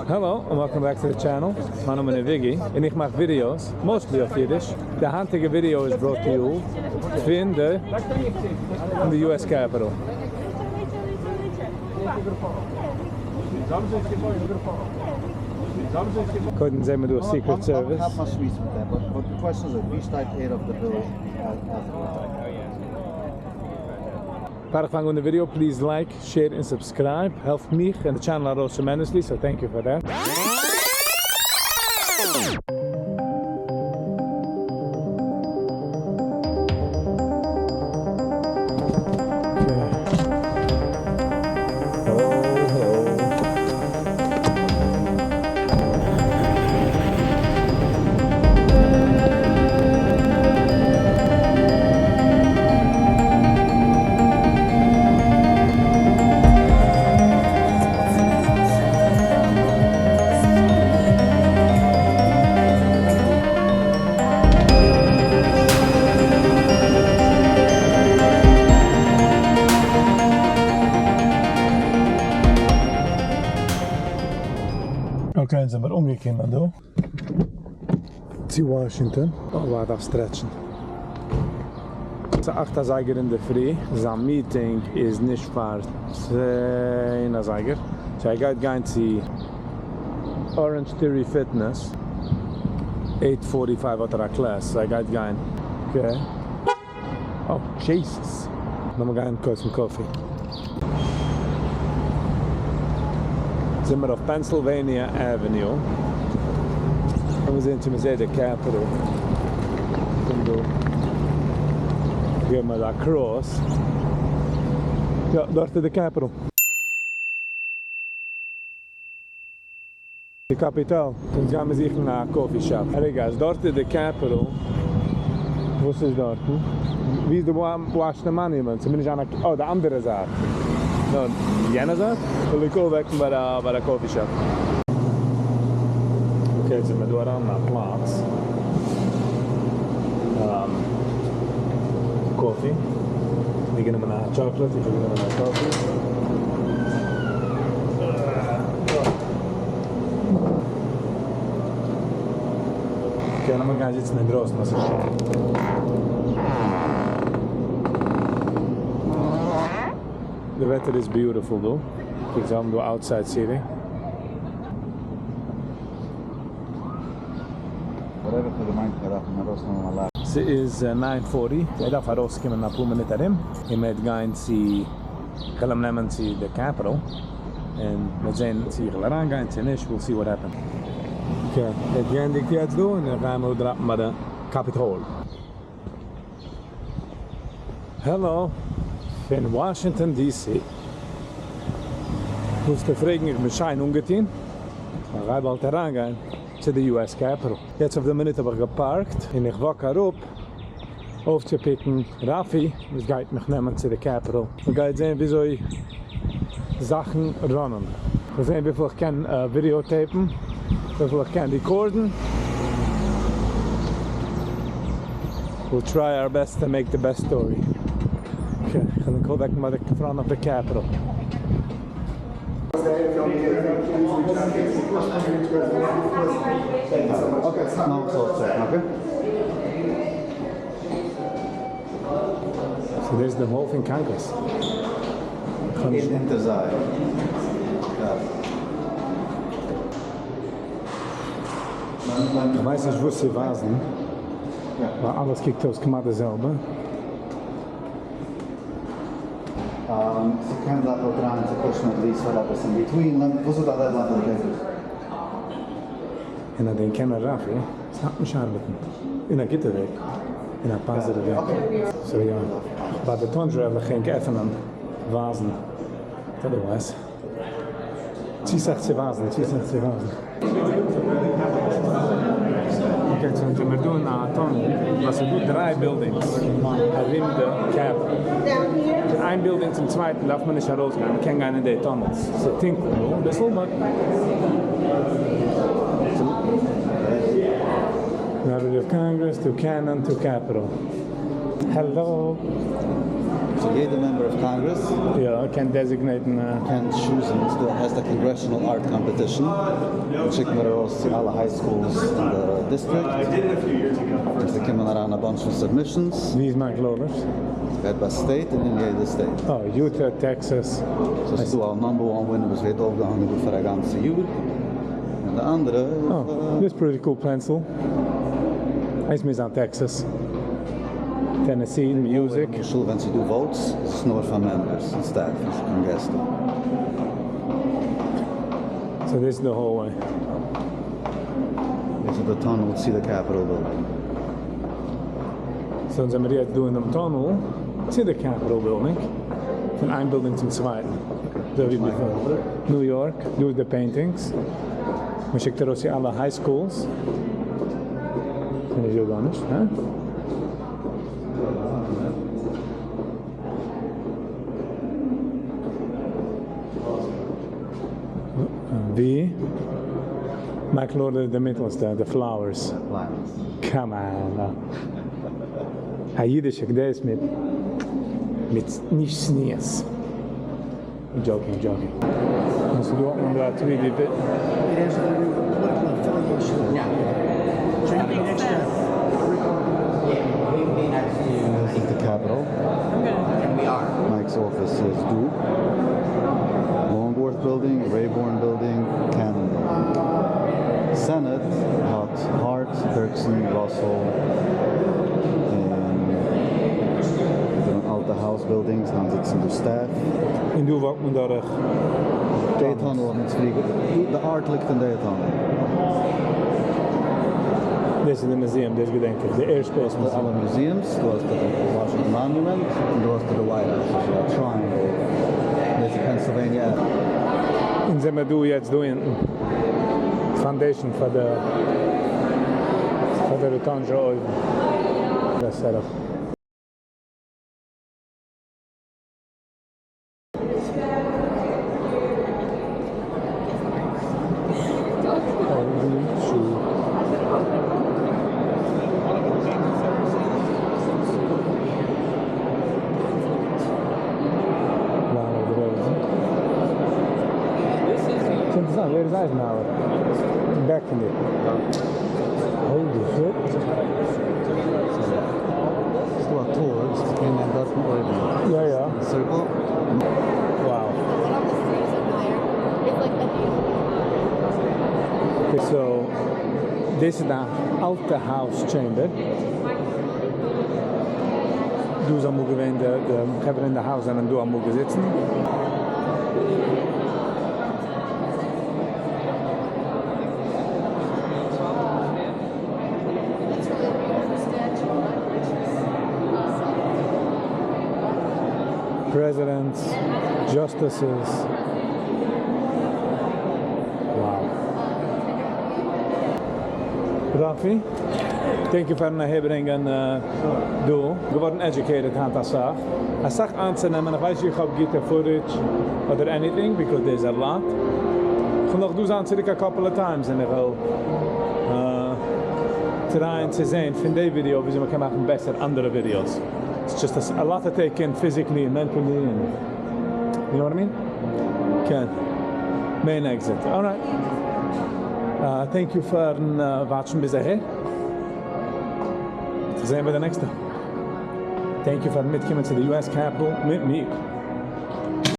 Hello and welcome back to the channel, מיין נאמען איז וויגי און איך מאך videos, mostly אויף אידיש. די היינטיגע video איז brought to you פון די פון די US Capitol. קודם זעהן מיר דא א Secret Service. פאר איך פאנג אן די video please like, share און subscribe, העלפט מיך און די channel ארויס tremendously so thank you for that. Okay, אונז זעמיר אנגעקומען דא צו וואשינגטאן. אוי וויי דארף stretch ן. ס'איז אכט אזייגער אינדערפרי, זיין meeting איז נישט פאר 10 אזייגער, so ער גייט גיין צו Orange Theory Fitness, eight forty five האט ער א class, so ער גייט גיין. Okay. Oh Jesus. לאמיר גיין קויפן coffee. זעמיר אויף Pennsylvania Avenue. לאמיר זען צו מ'זעט די Capitol פון דא. געבן מיר א cross. יא, דארט איז די Capitol. די Capitol. אונז גיימיר זוכן א coffee shop. רגע, אז דארט איז די Capitol, וואס איז דארטן? ווי איז די Washington Monument? ס'מוז נישט זיין א, אה, די אנדערע זייט. נאר יענע זייט? וויל איך אויפוועקן ביי א coffee shop. Okay, יעצט זעמיר דא אריין אין א פלאץ. Coffee. מיר גענומען א chocolate, איך האב גענומען א coffee. Okay, לאמיר גיין זיצן אינדרויסן וואס איז שוין. די וועטער איז beautiful דא. קוק זיי האבן דא outside seating. ס'איז nine forty, ער דארף ארויסקומען אין אפאר מינוט ארום, און מ'וועט גיין צו, כ'וועל אים נעמען צו די Capitol. און מ'וועט זען צו איך וועל אריינגיין צו נישט, we'll see what happens. Okay, ער האט געענדיגט יעצט דא און איך גיי אים drop ן ביי די Capitol. Hello פון וואשינגטאן DC. ווילסטו פרעגן איך בין שיין אנגעטון? איך גיי באלד אריינגיין צו די US Capitol. יעצט אויף די מינוט האב איך געפארקט און איך walk אראפ אויפצו pick ן ראפי וואס גייט מיך נעמען צו די Capitol. מען גייט זען וויאזוי זאכן run ען. כ'וועל זען וויפיל איך קען video tape ן, וויפיל איך קען record ן. We'll try our best to make the best story. Okay, כ'וועל ענק אויפוועקן ביי די front of the Capitol. So דאס איז די hall פון קאנגרעס. אונטער זיי. איך ווייס נישט וואס צו ווייזן, ווייל אלעס קוקט אויס כמעט די זעלבע. ס'קען זיין כ'וועל try ען צו push ן at least פאר עפעס in between, וואס איז די deadline פאר די papers? און אז דען קען רפי סתם נישט ארבעטן אין א גוטע וועג, אין א positive וועג. So יא, ביי די טונדרא וועל איך ענק עפענען ווייזן, otherwise צו סאך צו ווייזן, צו סאך צו ווייזן. Okay, so זעמיר דא אין א tunnel ווייל ס'איז דא דריי buildings ארום די Capitol. פון איין בילדינג צום צווייטן דארף מען נישט ארויסגיין, מ'קען גיין אין די tunnels. ס'איז טונקל דא אביסל but. Library of Congress to Cannon to Capitol. Hello. So יעדע member of Congress. יא, קען designate ן. קען choose ן, ס'דא הייסט א congressional art competition, שיקן מיר ארויס צו אלע high schools אין די דיסטריקט, און ס'קומען אריין א bunch פון submissions. ווי איז Mike Lawler's? ס'גייט ביי state און אין יעדע state. אה, Utah, Texas. So ס'איז דא א number one winner וואס ווערט אויפגעהאנגען דא פאר א גאנצע יאר, און די אנדערע איז. אה, this pretty cool pencil. הייסט מיר זיין Texas. Tennessee, music. למשל ווען ס'איז דא votes איז עס נאר פאר members און staff, נישט קיין געסטע. So this איז די hallway. דאס איז די tunnel צו די Capitol building. So אונז זעמיר יעצט דא אין דעם tunnel צו די Capitol building. פון איין building צום צווייטן. אזוי ווי before. New York, דא איז די paintings. מען שיקט ארויס צו אלע high schools. ס'איז נישט דא גארנישט, הא? ווי? Mike Lawler די מיטעלסטע, די flowers. Come on. א אידישע דאס מיט מיט נישט צניעות. Joking, joking. און ס'דא האט מען דא א 3D בי. It has to do with political affiliation. So you'd be next to Yeah, we'd be next to. This is the Capitol. And we are. Mike's office is due. Longworth Building, Rayborn Building, Cannon Building. Senate האט Hart, Dirksen, Russell, און זענען אלטע House buildings, היינט זיצן דא staff. און דא walk ט מען דורך. די tunnel האט אונז פריער, די art ליגט אין די tunnel. דאס איז די museum, דאס געדענק איך, די Air Space Museum. אלע museums, דא האסטו די Washington Monument, און דא האסטו די White House, דאס איז א triangle. דאס איז Pennsylvania Avenue. אונז זעמיר דא יעצט דא אונטן. Foundation פאר די פאר די Rotunda אויבן. דאס setup. אינטערעסאנט, ווער איז Eisenhower? Back פון דיר. Holy shit. ס'איז דא א tour, עס קען גיין דארטן אויבן. יא יא. Circle. Wow. The one on the stairs over there is like a Okay, so דאס איז די אלטע House Chamber. דא איז אמאל געווען די חברה אין די House זענען דא אמאל געזיצן. It's really beautiful statue. Presidents, justices. Wow. Rafi, thank you פארן אהערברענגען דא. געווארן educated היינט אסאך. אסאך איינצונעמען. איך ווייס נישט איך האב גוטע footage אדער anything, because there's a lot. איך וועל נאך דא זיין צוריק א couple of times און איך וועל try ען צו זען פון די ווידיאו וויאזוי מען קען מאכן בעסער אנדערע videos. It's just a lot to take in physically and mentally and you know what I mean? כן. Main exit. All right. Thank you פארן watch ן ביז אהער. זען ביי די נעקסטע. Thank you פארן מיטקומען צו די US Capitol מיט מיר.